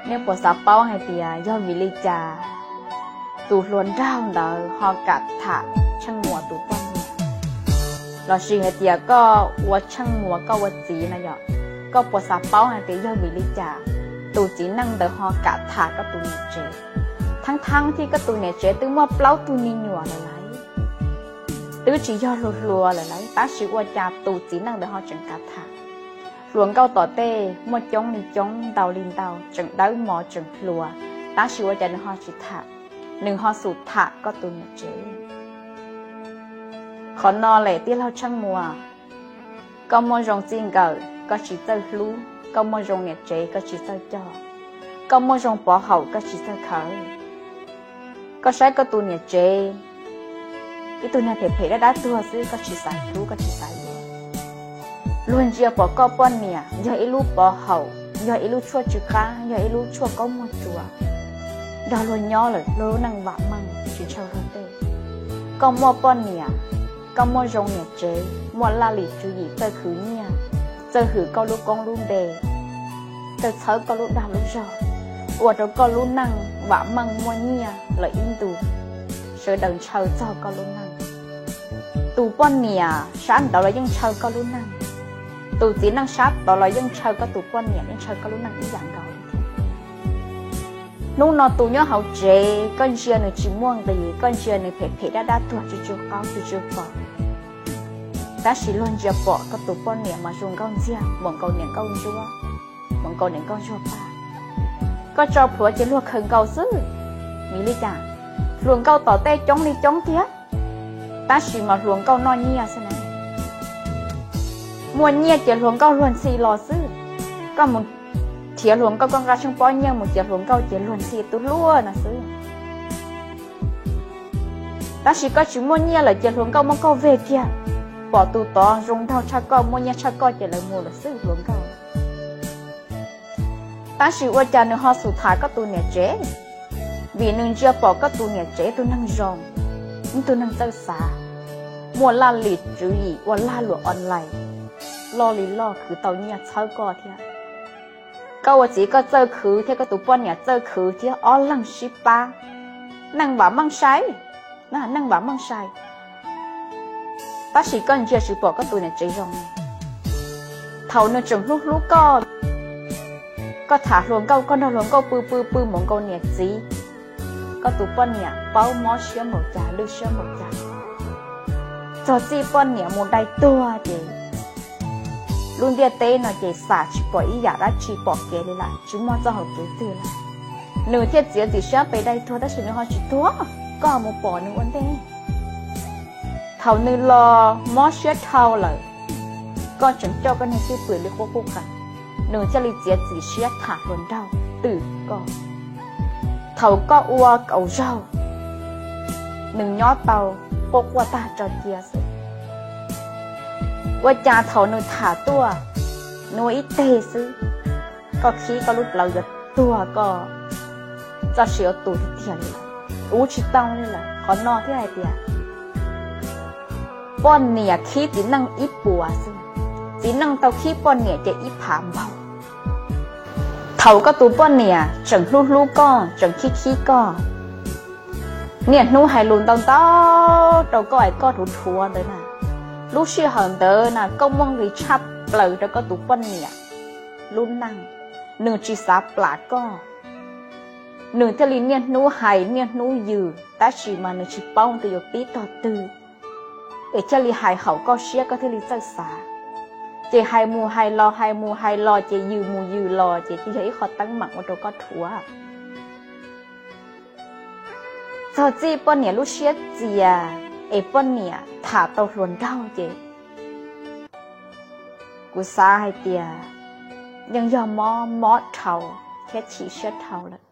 Nej puas xav paub hais tias yog vim li cas tus hluas nraug ntawd ho kam tham Tsheej Muas tus poj niam? Lossis hais tias koj ua Tsheej Muas koj ua txiv no yom, koj puas xav paub hais tias yog vim li cas tus txiv neej ntawd ho kam tham koj tus niam tsev? Thaab thaab thiab koj tus niam tsev twb muaj plaub tug me nyuam lawm lauj, twb tsis yog hluas hluas lawm lauj, tab sis ua cas tus txiv neej ntawd ho tseem kam tham? Hluas nkauj tom tej muaj coob li coob ntau li ntau, tseem dawb mos tseem hluas, tab sis ua cas nws ho tsis tham, nws ho xum tham koj tus niam tsev? Qhov no lawm tij laug Tsheej Muas, koj muaj zoo txij nkawm koj tsis txawj hlub, koj muaj zoo niam tsev koj tsis txawj coj, koj muaj zoo pov haum koj tsis txawj khaws. Koj saib koj tus niam tsev, ib tug niag phem phem dab dab tuag xwb koj tsis xav hlub koj tsis xav yuav. Luag ntsia pom koj poj niam yog ib lub pov haum, yog ib lub tshuaj tsw qab, yog ib lub tshuaj kaub muag tsua, nrog luag nyob lawm luag lub neej vam meej tsis ntshaw luag tej. Koj muaj poj niam, koj muaj zoo niam tsev, muaj laj lim tswv yim txawj khwv nyiaj, txawj hwm koj lub koob lub npe, txawj txhawb koj lub dag lub zog, ua rau koj lub neej vam meej muaj nyiaj lawm ib ntus, sawv daws ntshaw txog koj lub neej. Tus poj niam sab nraud los yeej ntshaw koj lub neej, tus txiv neej sab tod los yeej ntshaw koj tus poj niam, yeej ntshaw koj lub neej ib yam nkaus li thiab. Hnub no tus nyob hauv tsev koj ntsia nws tsis muaj nqis, koj ntsia nws phem phem dab dab tuag tsw tsw qaub tsw tsw pos, tab sis luag ntsia pom koj tus poj niam mas zoo nkauj ntxiag, npaum nkaus niam nkauj ntsuab, npaum nkaus niam nkauj zuag paj. Koj tso plhuav ces luag khaws nkaus xwb. Vim li cas? Hluas nkauj tom tej coob li coob tiag, tab sis mas hluas nkauj noj nyiaj xwb na. Muaj nyiaj ces hluas nkauj luag ntxhi los xwb. Koj mus nrhiav hluas nkauj, koj nqa tsheej pob nyiaj mus nrhiav hluas nkauj ces luag ntxhi tus hluas no xwb. Tab sis koj tsis muaj nyiaj lawm ces hluas nkauj muab koj veg kiag, pom tus tod zoo nraug tshaj koj, muaj nyiaj tshaj koj ces lawv mus lawm xwb hluas nkauj. Tab sis ua cas nws ho xum tham koj tus niam tsev? Vim nws ntsia pom koj tus niam tsev tus neeg zoo, ib tug neeg txawj xav, muaj laj lim tswv yim ua lag luam online, loj li loj khwv tau nyiaj txhawb koj thiab. Koj ua txiv koj txawj khwv thiab koj tus poj niam txawj khwv thiab, ob leeg sib pab, neej vam meej sai, neej vam meej sai. Tab sis koj ntsia tsis pom koj tus niam tsev zoo. Thaum nws tseem hlub hlub koj, koj tham hluas nkauj, koj nrog hluas nkauj pw pw pw npaum nkaus niam txiv, koj tus poj niam paub mob siab npaum cas lwj siab npaum cas. Txog txij poj niam mus dai tuag ces lub ntiaj teb no ces xam tsis pom ib yam dab tsi pom kev li lawm, tsis muaj txoj hau kev twg lawm. Nws thiaj txiav txim siab pes dai tuag tab sis nws ho tsis tuag, koj mus pom nws ua ntej. Thaum nws los mob siab dhau lawm, koj tseem coj koj niag cwj pwm li quaj quj qees, nws thiaj li txiav txim siab tham hluas nraug twm koj. Thaum koj ua kaum zaug, nws nyob tau quaj quaj tag tso cia xwb. Ua cas thaum nws tham tuaj, nws ua ib teg xwb, koj khib koj lub plawv yuav tuag koj txoj sia ua tus tiag tiag li. Ua tsis tau li lawm, qhov no thiaj hais tias poj niam khib txiv neej ib puas xwb, txiv neej tau khib poj niam ces ib phav npaug. Thaum koj tus poj niam tseem hlub hlub koj, tseem khib khib koj, niaj hnub hais lus ntau ntau rau koj es koj dhuav dhuav ntawd na, lub sij hawm ntawd na koj muaj nqis tshaj plaws rau koj tus poj niam lub neej, nws tsis xav plam koj, nws thiaj li niaj hnub hais niaj hnub yws, tab sis mas nws tsis paub tias yuav pib tog twg, es thiaj li hais haum koj siab koj thiaj li txawj xav. Ces hais mus hais los hais mus hais los ces yws mus yws los ces twb yog ib qho teeb meem ua rau koj dhuav. Txog txij poj niam lub siab txias es poj niam tham tau hluas nraug ces kuv xav hais tias yeej yog mob mob dhau thiab chim siab dhau lawm.